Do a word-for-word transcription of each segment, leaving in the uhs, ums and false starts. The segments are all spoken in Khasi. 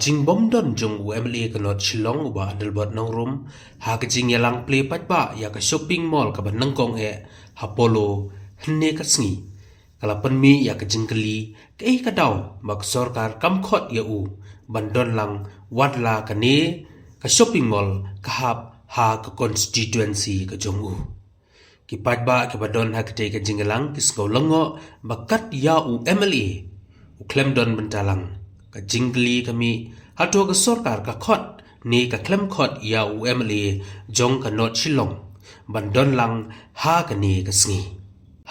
Jingbym don jong u M L A ka North Shillong u Bah Adelbert Nongrum ha ka jingïalang plie paidbah ïa ka shopping mall kaba nyngkong eh ha Polo hynne ka sngi ka la pynmih ïa ka jingkylli kaei ka daw ba ka sorkar kam khot ïa u ban don lang wat la kane ka shopping mall ka hap ha ka constituency ka jong u. Ki paidbah kiba don ha katei ka jingïalang ki sngew lyngngoh ba kat ïa u M L A u khlem don bynta lang. Ka jingkylli ka mih, hato ka sorkar ka khot ne ka khlem khot ïa u M L A jong ka North Shillong ban don lang ha kane ka sngi,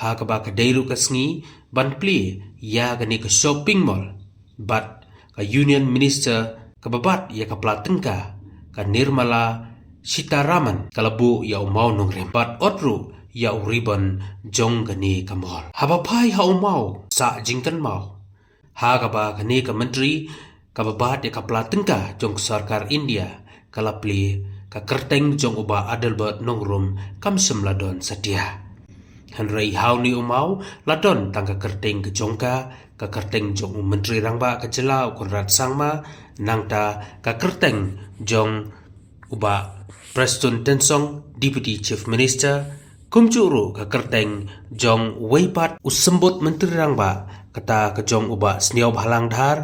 ha kaba ka dei ruh ka sngi ban plie ïa kane ka shopping mall. Bad ka Union Minister kaba bat ïa ka pla tyngka, ka Nirmala Sitharaman, ka la buh ïa u maw nongrim bad ot ruh ïa u ribbon jong kane ka mall. Haba phai ha u maw sah jingkynmaw, ha kaba kane ka myntri kaba bat ïa ka pla tyngka jong ka sorkar India ka la plie, ka kyrteng jong u Bah Adelbert Nongrum kam shym la don satia. Hynrei ha une u maw la don tang ka kyrteng ka jong ka, ka kyrteng jong u Myntri Rangbah ka jylla u Conrad Sangma, nangta ka kyrteng jong u Bah Prestone Tynsong, Deputy Chief Minister, kumjuh ruh ka kyrteng jong uwei pat u symbud Myntri Rangbah, kata ka jong u Bah Sniawbhalang Dhar,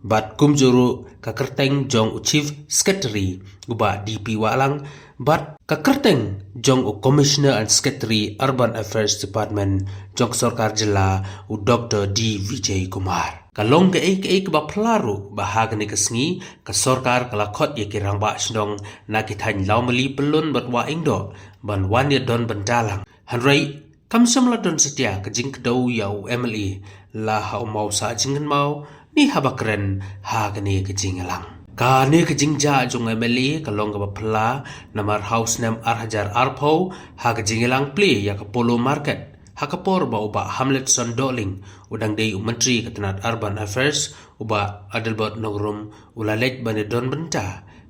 bad kumjuh ruh ka kyrteng jong u Chief Secretary u Bah D P Wahlang, bad ka kyrteng jong u Commissioner and Secretary Urban Affairs Department jong ka sorkar jylla u Doctor D Vijay Kumar. Ka long kaei kaei kaba phylla ruh ba ha kane ka sngi ka sorkar ka la khot ïa ki rangbah shnong na ki thaiñ Lawmali, Pyllun bad Wah Iewduh ban wan ïa don bynta lang. Hynrei kam shym la don satia ka jingkdew ïa u M L A, la ha u maw sah jingkynmaw ne haba kren ha kane ka jingïalang. Kane ka jingjah jong u M L A ka long kaba phylla namar ha u snem ar hajar arphew ha ka jingïalang plie ïa ka Polo Market, ha ka por ba u Bah Hamletson Dohling u dang dei u Myntri ka tnat Urban Affairs, u Bah Adelbert Nongrum u la leit ban ïa don bynta.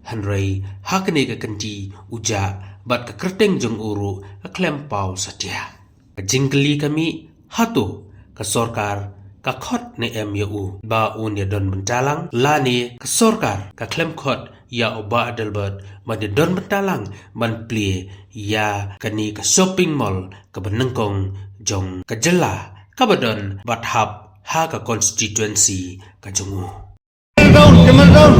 Hynrei ha kane ka kynti u jah bad ka kyrteng jong u ruh ka khlem paw satia. Ka jingkylli ka mih, hato ka sorkar ka khot ne em ïa u ba un ïa don bynta lang, lane ka sorkar ka khlem khot ïa u Bah Adelbert ban ïa don bynta lang ban plie ïa kane ka shopping mall kaba nyngkong jong ka jylla kaba don bad hap ha ka constituency ka jong u. Down, camera down.